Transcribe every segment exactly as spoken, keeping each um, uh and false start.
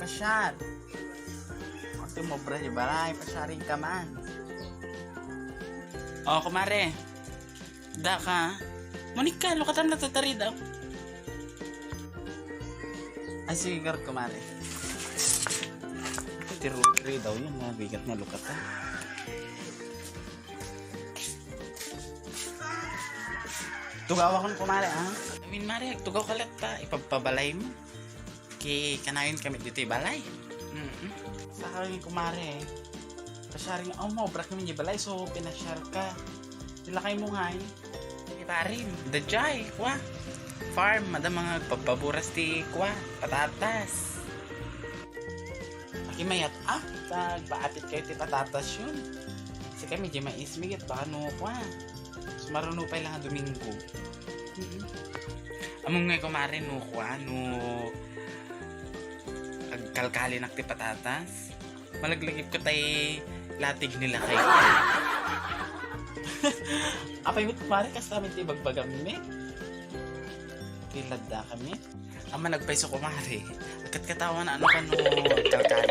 Shot. Ati mo, bra, di balay, pasiarinka man. O, kumare. Daka. Monika, lukatam na tatari daw. Ay, sige, garot, kumare. Ti Rutri daw yun, mabigat na lukatan. Tugawakon, kumare, ha? Amin, mare, agtugaw ka latta, ipagpabalay mo. Ki, kanayon kami ditoy balay. Mm-mm. Sa kami, kumare, pasiaring, o, maubra kami di balay, so, pinasiarka. Ti lakay mo ngay. Di parin, daydiay, kua. Farm, adda mga agpagpaburas ti, kua, patatas. Aki mayat, a, ta agpaapit kayo ti patatas yun. Kasi kami, di mais, migit, baka no, kua. Sumaruno pay lang a Domingo. Mm-mm. Among ngay, kumare, no, kua, no, agkalkalinak ti patatas. Malaglagipko tay latig ni lakay. Apay met, kumare, kasta met ti ibagbagam met. Ti ladda kami. Ang managpayso, kumare. Agkatkatawa na, ano ka no, agkalkali.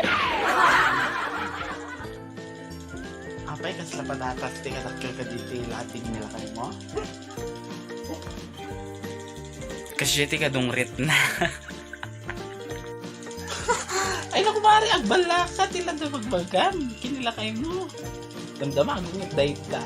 Apay, kasla patatas ti kadakkel ka diti latig ni lakay mo? Kasi ti kadungrit na. Ay, naku, mare, agballaka ti ladda ibagbagam. Kinilakay mo. Damdama, agungit dayta.